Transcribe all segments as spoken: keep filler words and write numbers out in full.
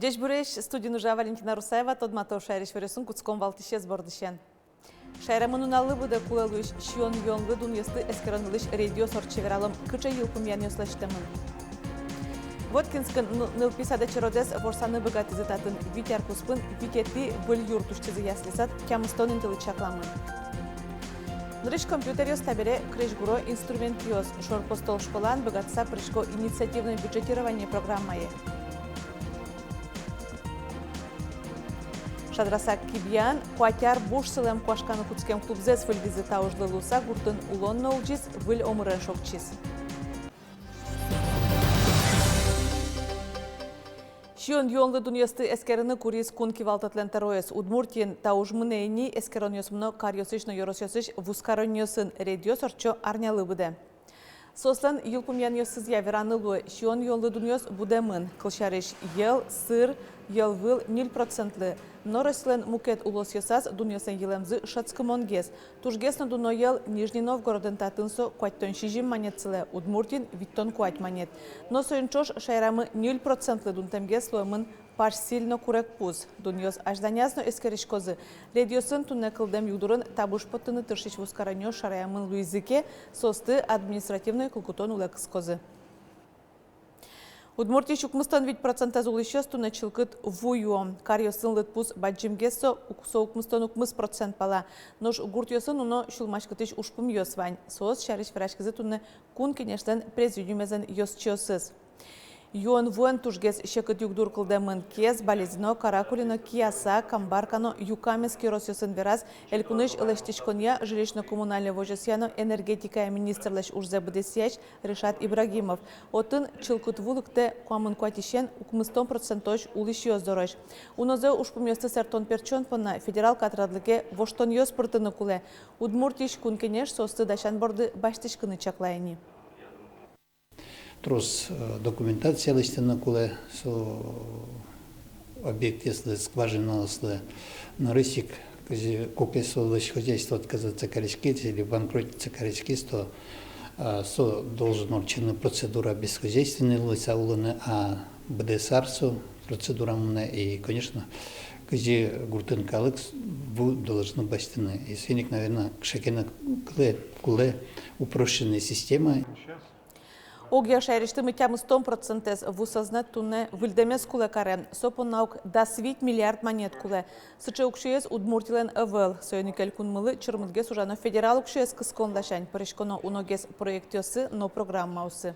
Ӟечбуресь! Студиын ужа Валентина Русаева. Тодматом шаерысь иворъёсын. Кутском валтӥсез бордысен. Шаерамы нуналлы быдэ кулэ луись сиён-юонлы дунъёсты эскеронлы рейдъёс ортче. Вералом, кыӵе йылпумъянъёс лэсьтэмын. Воткинскын н-, нылпи садэ черодэз ворсаны быгатӥзы. Татын вить ар куспын витетӥ выль юрт усьтӥзы. Ясли-сад тямыстон интылы чакламын. Нырысь компьютеръёс, табере крезьгуро инструментъёс. Шорпостол школаын быгатыса пырисько инициативное бюджетирование программае. Шадрасак Кибьян куать ар буш сылэм куашканы кутскем клубзэс выльдӥзы. Та ужлы луыса гуртын улон но улӟиз, выль омырен шокчиз. Сиён-юонлы дунъёсты эскерыны куриз кун кивалтэтлэн тӧроез. Удмуртиын та уж мынэ ини, эскеронъёс мыно каръёсысь но ёросъёсысь вузкаронниосын. Рейдъёс ортчо арнялы быдэ. Соослэн йылпумъянъёсызъя вераны луэ: сиён-юонлы дунъёс будэмын. Кылсярысь, йӧл, сыр, йӧлвыл ньыль процентлы. Но Россилэн мукет улосъёсаз дунъёслэн йылэмзы шӧдскымонгес. Тужгес но дуно йӧл Нижний Новгородын. Татын со куатьтон сизьым манет сылэ, Удмуртиын витьтон куать манет. Но соин ӵош шаерамы ньыль процентлы дунтэмгес луэмын парсь сӥль но курегпуз. Дунъёс азьланяз но эскериськозы. Рейдъёсын туннэ кылдэм югдурын табыш поттыны тыршись вузкаронниос шараямын луизы ке, соосты административной кылкутон улэ кыскозы. Удмуртиысь укмыстон вить процентэз улӥсьёс туннэ чылкыт ву юо. Каръёсын лыдпус бадӟымгес, со ук-, со укмыстон укмыс процент пала. Нош гуртъёсын уно сюлмаськытӥсь ужпумъёс вань. Соос сярысь вераськизы туннэ Кун Кенешлэн президиумезлэн ёзчиосыз. Юон вуэн тужгес секыт югдур кылдэмын Кез, Балезино, Каракулино, Кияса, Камбарка но Юкаменск ёросъёсын. Вераз элькунысь лэсьтӥськонъя, жилищно-коммунальной возёсъя но энергетикая министрлэсь ужзэ быдэсъясь Ришат Ибрагимов. Отын чылкыт ву лыктэ куамын куатьысен укмыстон процентозь улӥсьёс дорозь. Унозэ ужпумъёсты сэрттон-пертчон понна федерал катрадлыке воштонъёс пыртыны кулэ. Удмуртиысь Кун Кенеш соосты дасян борды басьтӥськыны чакла ини. Трос, э, документация лэсьтыны кулэ, со объектъёслы, скважинаослы. Нырысь ик, кызьы, куке солэсь хозяйство отказаться кариськиз или банкротиться кариськиз, то, а, со должен ортчыны процедура бесхозяйственной луыса улыны, а быдэс ар со процедура мынэ, и, конечно, кызьы гуртын калык с-, ву должны басьтыны. И соин ик, наверно, кыӵе ке но кулэ, кулэ упрощенная система. Огъя шаерысьтымы тямыстон процентэз ву сӧзнэт туннэ выльдэмез кулэ каре. Со понна ук дас вить миллиард манет кулэ. Сыӵе уксёез Удмуртилэн ӧвӧл. Соин ик элькунмылы чырмытгес ужано федерал уксёез кыскон ласянь, пыриськоно уногес проектъёсы но программаосы.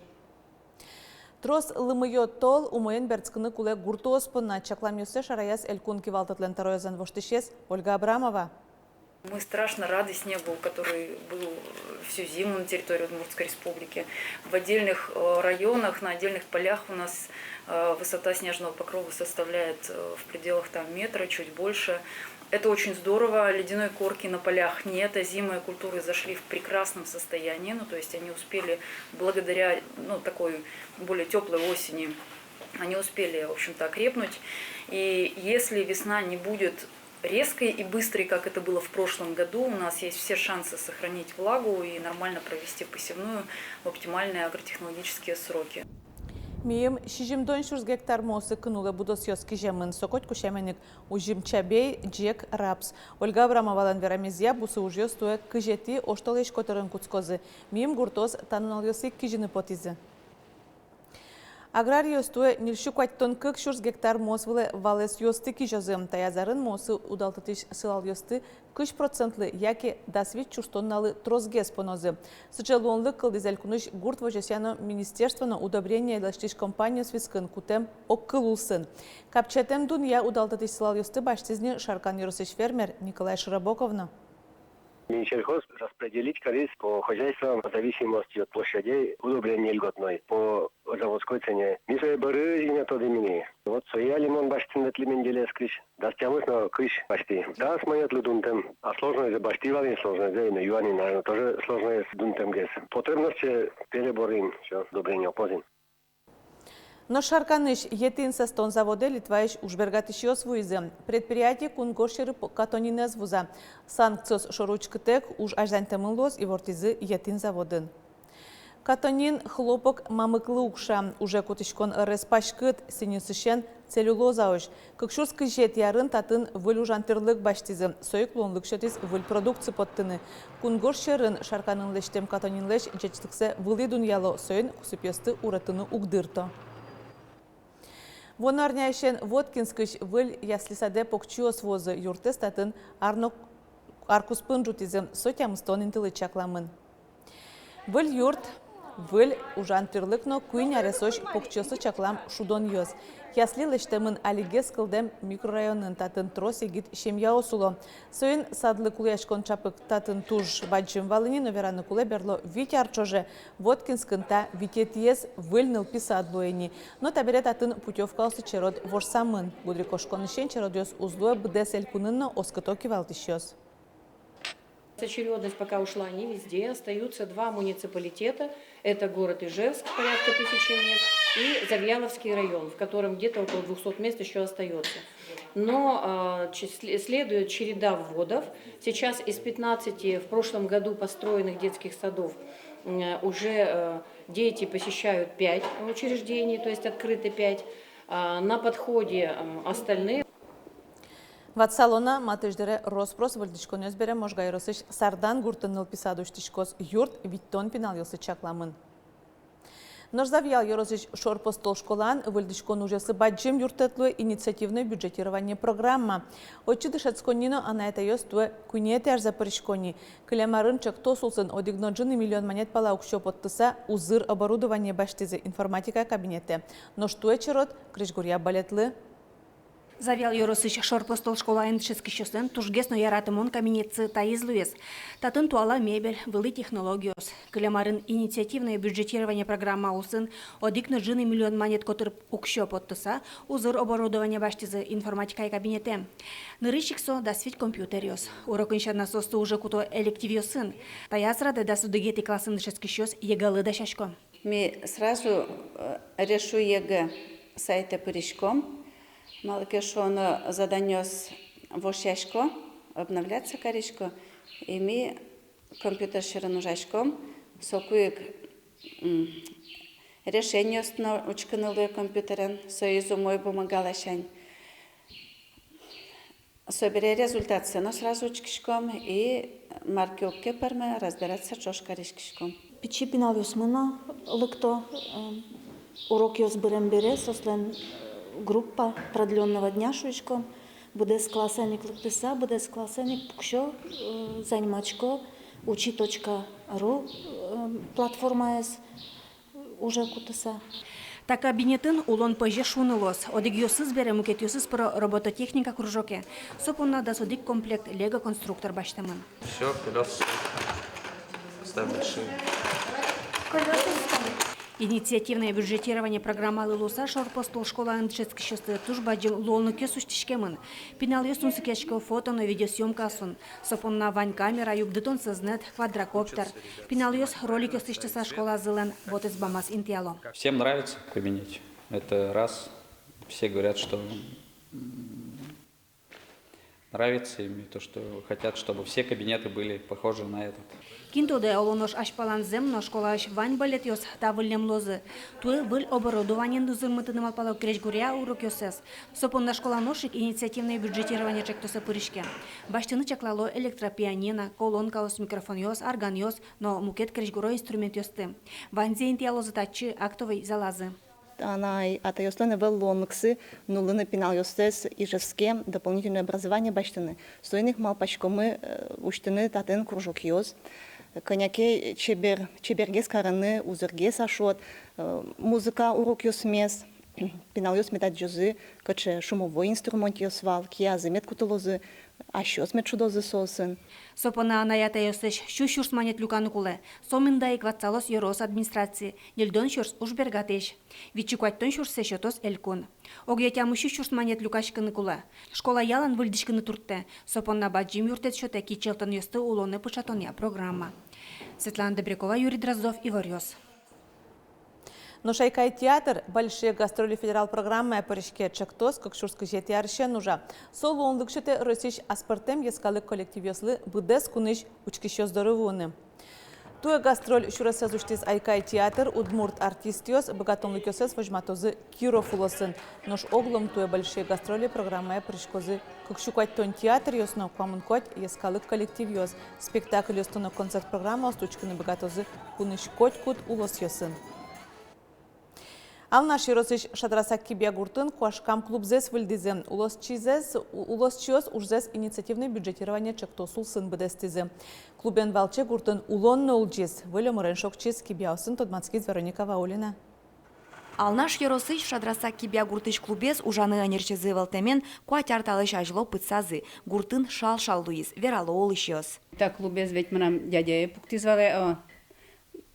Трос лымыё тол умоен берытскыны кулэ гуртоос понна. Чакламъёссэ шараяз элькун кивалтэтлэн тӧроезлэн воштӥсез Ольга Абрамова. Мы страшно рады снегу, который был всю зиму на территории Удмуртской Республики. В отдельных, э, районах, на отдельных полях у нас, э, высота снежного покрова составляет, э, в пределах там метра, чуть больше. Это очень здорово. Ледяной корки на полях нет. Озимые культуры зашли в прекрасном состоянии. Ну, то есть они успели, благодаря, ну, такой более тёплой осени, они успели, в общем-то, окрепнуть. И если весна не будет резкой и быстрой, как это было в прошлом году, у нас есть все шансы сохранить влагу и нормально провести посевную в оптимальные агротехнологические сроки. Мийым сизьымдон сюрс гектар муосы кынулэ будосъёс киземын. Со котьку сямен ик узьым чабей, ӟег, рапс. Ольга Абрамовалэн верамезъя, бусы ужъёс туэ кызетӥ оштолэзь котырын кутскозы. Мийым гуртоос та нуналъёсы ик кизьыны потӥзы. Аграриос туэ ньыль сю куатьтон кык сюрс гектар муос вылэ валэсъёсты кизёзы. Таяз арын муосы удалтытӥсь сылалъёсты кызь процентлы, яке дас вить сюрс тонналы тросгес понозы. Сыӵе луонлык кылдӥз элькунысь гурт возёсъя но министерство но удобрение лэсьтӥсь компаниос вискын кутэм огкыл улсын. Капчиатэм дунъя удалтытӥсь сылалъёсты басьтӥз ни Шаркан ёросысь фермер Николай Широбоков но. Минсельхоз распределить кариз по хозяйствам в зависимости от площадей удобрений льготной по заводской цене. Ми сое бӧрысь гинэ тодӥмы ни. Вот сое али мон басьтыны ветлӥ менделеез кызь, дас тямыс но кызь басьтӥ. Дас манетлы дунтэм. А сложноезэ басьтӥ вал ини, сложноезэ ини, юан ини, наверно, тоже сложноез дунтэмгес. Потребность перебор ини, всё, удобрение поздно. Нош Шарканысь етӥн сэстон заводэ Литваысь ужбергатӥсьёс вуизы. Предприятие кунгож сьӧры п-, катонинэз вуза. Санкциос шоры учкытэк, уж азьланьтэмын луоз, ивортӥзы етӥн заводын. Катонин хлопок мамыклы укша. Уже кутӥськон ӧрез паськыт, сӥньысысен целлюлозаозь. Кык сюрс кызетӥ арын татын выль ужан тӥрлык басьтӥзы, со ик луонлык сётӥз выль продукци поттыны. Кунгож сьӧрын Шарканын лэсьтэм катонинлэсь ӟечлыксэ вылӥ дунъяло, соин кусыпъёсты уродтыны уг дырто. Вуоно арняысен Воткинскысь выль ясли-садэ покчиос вуозы. Юртэз татын ар но ар куспын ӝутӥзы, со тямыстон интылы чакламын. Выль юрт, выль ужан тӥрлык но куинь аресозь покчиослы чаклам шудонъёс. Ясли лэсьтэмын алигес кылдэм микрорайонын, татын трос егит семьяос уло. Соин садлы кулэяськон чапак татын туж бадӟым вал ини, но вераны кулэ, берло вить ар ӵоже Воткинскын та витетӥез выль нылпи сад луэ ини. Но табере татын путёвкаослы черод ворсамын. Гудырикошконысен черодъёс уз луэ быдэс элькунын но, оскыто кивалтӥсьёс. Очередность пока ушла не везде. Остаются два муниципалитета. Это город Ижевск, порядка тысячи мест, и Завьяловский район, в котором где-то около двухсот мест ещё остаётся. Но а, че- сле- следует череда вводов. Сейчас из пятнадцати в прошлом году построенных детских садов м, уже э, дети посещают пять учреждений, то есть открыты пять. А, на подходе э, остальные. Ватсалом на, матысь дыре рос-прос выльдӥськонъёс бере Можга ёросысь Сардан гуртын нылпи сад усьтӥськоз. Юрт витьтон пиналъёслы чакламын. Нош Завьял ёросысь Шорпостол школаын выльдӥськон ужъёслы бадӟым юрттэт луэ инициативное бюджетирование программа. Отчы дышетсконни но анай-атайёс туэ куинетӥ арзэ пырисько ни. Кылем арын чектос улсын одӥг но ӝыны миллион манет пала уксё поттыса узыр оборудование басьтӥзы, информатика кабинетэ. Нош туэ черод крезьгуръя балетлы. Завьял ёросысь Шорпостол школаын дышетскисьёслэн тужгес но яратымон кабинетсы таиз луиз. Татын туала мебель, вылӥ технологиос. Кылем арын инициативное бюджетирование программа улсын одӥг но ӝыны миллион манет котыр уксё поттыса, узыр оборудование басьтӥзы информатикая кабинетэ. Нырысь ик со дас вить компьютеръёс. Урокын сяна соосты уже куто элективъёсын. Таяз радэ дас одӥгетӥ классын дышетскисьёс ЕГЭ-лы дасясько. Ми сразу э, «Решу ЕГЭ» сайтэ пыриськом, малы ке шуоно заданиос вошъясько, обновляться карисько, и ми компьютер сьӧрын ужаськом, соку ик м, решениосты но учкыны луэ компьютерен, соиз умой бумага ласянь. Собере результатсэ но сразу учкиськом и мар ке уг ке пӧрмы, разбираться ӵош кариськиськом. Пичи пиналъёсмы но лыкто, э, урокъёс бырем бере, соослэн, э, группа продлённого дня шуиськом. Быдэс классэн ик лыктыса, быдэс классэн ик пуксё, э, заниматько, учи точка ру, э, платформаез уже кутыса. Та кабинетын улон пӧзе шуыны луоз. Одӥгъёсыз бере, мукетъёсыз пыро робототехника кружоке. Со понна дас одӥг комплект лего-конструктор басьтэмын. Всё, колёса. Ставь большие. Инициативное бюджетирование программалы луыса Шорпостол школаын дышетскисьёслы туж бадӟым луонлыкъёс усьтӥськемын. Пиналъёс тунсыкъясько фото но видеосъёмкаосын. Со понна вань камера, югдытон сӧзнэт, квадрокоптер. Пиналъёс роликъёс лэсьтыса школазылэн вотэс бамаз интыяло. Всем нравится в кабинете. Это раз. Все говорят, что м, нравится им, и то, что хотят, чтобы все кабинеты были похожи на этот. Кин тодэ, оло нош азьпалан зэм но школаысь вань балетъёс та выллем луозы. Туэ выль оборудованиен узырмытыны малпало крезьгуръя урокъёсыз. Со понна школа нош ик инициативное бюджетирование ӵектосэ пыриське. Басьтыны чаклало электропианино, колонкаос, микрофонъёс, органъёс но мукет крезьгуро инструментъёсты. Ваньзэ интыялозы татчы, актовый залазы. Анай-атайёслэн ӧвӧл луонлыксы нуллыны пиналъёссэс Ижевске дополнительное образование басьтыны. Соин ик малпаськомы э, усьтыны татын кружокъёс. Кӧня ке чебер, чебергес карыны, узыргес, а шуод, э, музыка урокъёсмес. Пиналъёс мед адӟозы, кыӵе шумовой инструментъёс вал, киязы мед кутылозы, асьсэос мед шудозы соосын. Со понна анай-атайёслэсь сю сюрс манет люканы кулэ. Со мында ик ватсалоз ёрос администраци, ньыльдон сюрс — ужбергатӥсь. Витьсю куатьтон сюрссэ сётоз элькун. Огъя тямыс сю сюрс манет люкаськыны кулэ. Школа ялан выльдӥськыны турттэ. Со понна бадӟым юрттэт сётэ кичӧлтонъёсты улонэ пыӵатонъя программа. Светлана Добрякова, Юрий Дроздов, «Иворъёс». Ношайкай театр «Большие гастроли» федерал программае пыриське. Ӵектос кык сюрс кызетӥ арысен ужа. Со луонлык сётэ Россиысь аспӧртэм йӧскалык коллективъёслы быдэс кунысь учкисьёс доры вуыны. Туэ гастроль сюресэз усьтӥз «Айкай» театр. Удмурт артистъёс быгатонлыкъёссэс возьматозы Киров улосын. Нош оглом туэ «Большие гастроли» программае пыриськозы кык сю куатьтон театръёс но куамын куать йӧскалык коллективъёс. Спектакльёсты но концерт программаосты учкыны быгатозы кунысь котькуд улосъёсын. Алнаш ёросысь Шадрасак-Кибья гуртын куашкам клубзэс выльдӥзы. Улосчизэс, у-, улосчиос ужзэс инициативное бюджетирование чектос улсын быдэстӥзы. Клубен валче гуртын улон но улӟиз, выль омырен шокчиз. Кибьяосын тодматскиз Вероника Ваулина. Алнаш ёросысь Шадрасак-Кибья гуртысь клубез ужаны ӧнерчизы ӧвӧлтэмен куать ар талэсь азьло пытсазы. Гуртын шал-шал луиз, верало улӥсьёс. Та клубез ведь мынам дядяе пуктӥз вал, о,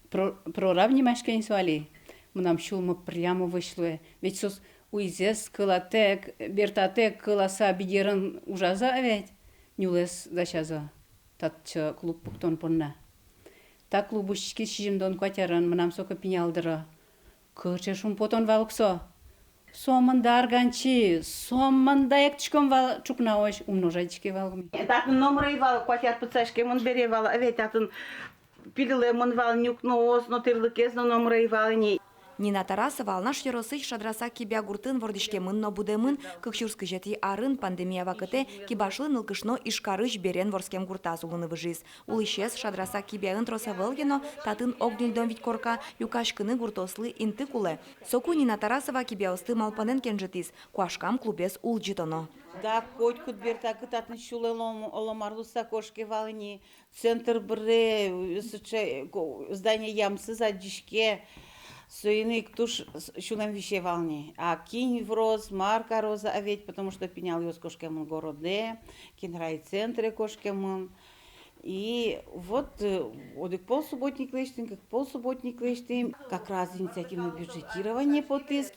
про-, прораб нимаське ни со али. Мынам сюлмы прямо вӧсь луэ. Ведь соос уйзэс кылатэк, бертатэк кыласа, бигерын ужазы ведь, нюлэс дасязы татчы клуб пуктон понна. Та клуб усьтӥськиз сизьымдон куать арын, мынам соку пинал дыры. Кыӵе шумпотон вал ук со. Сомында арганчи, сомында эктӥськом вал ӵукнаозь, ум но жадиське вал ук ми. Татын номыр ӧй вал, куать ар пытсаськемын бере вал, а ведь татын пилилэмын вал нюк но, ос но, тӥрлыкез но, номыр ӧй вал ини. Нина Тарасова Алнаш ёросысь Шадрасак-Кибья гуртын вордӥськемын но будэмын. Кык сюрс кызетӥ арын, пандемия вакытэ, кибашлы нылкышно Ижкарысь берен вордскем гуртаз улыны выжиз. Улӥсез Шадрасак-Кибьяын трос ӧвӧл ке но, татын ог ньыльдон вить корка, люкаськыны гуртоослы инты кулэ. Соку Нина Тарасова кибьяосты малпанэн кенжытӥз: куашкам клубез улӟытоно. Да, котькуд бертакы татын сюлэм оло-, оломар луыса кошке вал ини, центр быре, сыӵе ко-, здание ямысэз адӟиське, соин ик туж с-, сюлэм висе вал ни. А кин вроз, мар кароз, а ведь, потому что пиналъёс кошкемын городэ, кин райцентре кошкемын. И вот, э, одӥг пол субботник лэсьтӥм, кык пол субботник лэсьтӥм, как раз инициативное бюджетирование потӥз.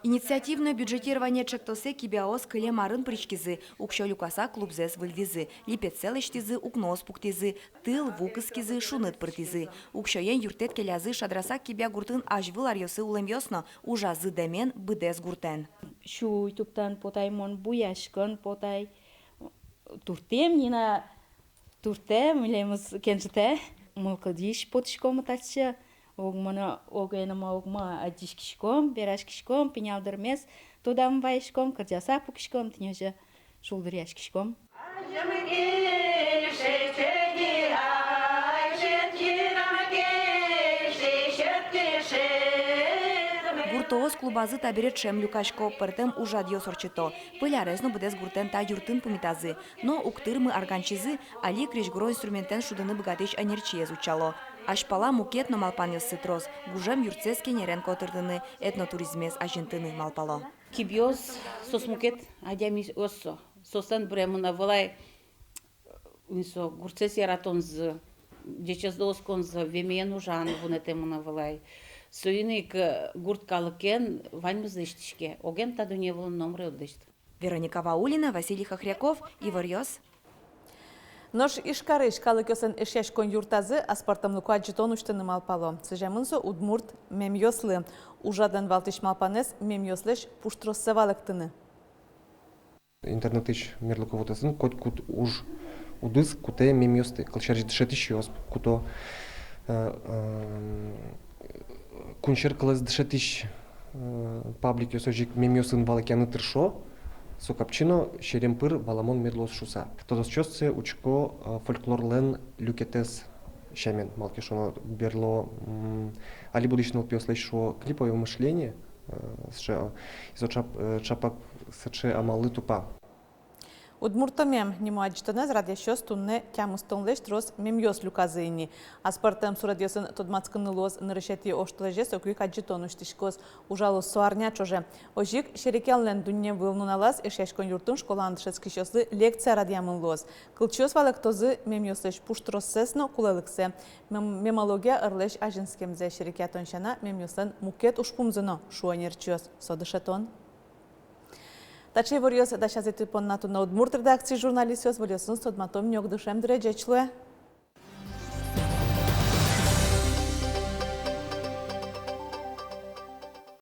Инициативное бюджетирование чектосэ кибьяос кылем арын пыриськизы. Уксё люкаса клубзэс выльдӥзы, липетсэ лэсьтӥзы, укноос пуктӥзы, тыл, ву кыскизы, шуныт пыртӥзы. Уксёен юрттэт келязы Шадрасак-Кибья гуртын азьвыл аръёсы улэмъёс но. Ужазы дэмен быдэс гуртэн. Сюй туптан потай мон, буяськон потай. Турттэм ни на, турттэм, милемыз кенжытэ. Мылкыдысь потӥськом татчы. Огмы но, огмы но, огмы но адӟиськиськом, вераськиськом, пинал дырмес тодамы вайиськом, кырӟаса пукиськом, тӥни озьы шулдыръяськиськом. Гуртоос клубазы табере ӵем люкасько, пӧртэм ужрадъёс ортчыто. Пыль арез но быдэс гуртэн та юртын пумитазы. Но уг тырмы арганчизы, али крезьгуро инструментэн шудыны быгатӥсь ӧнерчиез утчало. Азьпала мукет но малпанъёссы трос. Гужем юртсэс кенерен котыртыны, этнотуризмез азинтыны малпало. Кибьёс, соос мукет адямиос со. Соослэн быремын ӧвӧл ай, ини со, гуртсэс яратонзы, ӟечезлы осконзы, вемеен ужан вунэтэмын ӧвӧл ай. Соин ик, э, гурт калыкен ваньмыз лэсьтӥське. Оген та дунне вылын номыр уд лэсьты. Вероника Ваулина, Василий Хохряков, «Иворъёс». Нош Ижкарысь калыкъёслэн эшъяськон юртазы аспӧртэмлыко адӟытон усьтыны малпало. Сӥземын со удмурт мемъёслы. Ужрадлэн валтӥсь малпанэз — мемъёслэсь пуштроссэ валэктыны. Интернетысь мерлыко вотэсын котькуд уж удыс кутэ мемъёсты, кылсярысь, дышетӥсьёс куто, э, э, кунсьӧр кылэз дышетӥсь, э, пабликъёс озьы ик мемъёсын валэктыны тыршо, со капчи но серем пыр валамон мед луоз шуыса. Тодосчиос сое учко, э, фольклорлэн люкетэз сямен, малы ке шуоно, берло, м, али будӥсь нылпиослэсь, шуо, клиповое мышление, э, сыӵе, э, со чап-, э, чапак сыӵе амаллы тупа. «Удмуртомем» нимо адӟытонэз радъясьёс туннэ тямыстонлэсь трос мемъёс люказы ини. Аспӧртэм суредъёсын тодматскыны луоз нырысетӥ оштолэзе, соку ик адӟытон усьтӥськоз. Ужалоз со арня ӵоже. Озьы ик Серекъянлэн дунневыл нуналаз Эшъяськон юртын школаын дышетскисьёслы лекция радъямын луоз. Кылчиос валэктозы мемъёслэсь пуштроссэс но кулэлыксэ. Мем-, мемология ӧрлэсь азинскемзэ серекъятон сяна мемъёслэн мукет ужпумзы но, шуо ӧнерчиос, со дышетон. Таӵе иворъёс дасязы тӥ понна туннэ удмурт редакциысь журналистъёс. Выльёсыныз тодматом ни ог дышем дыре. Ӟеч луэ.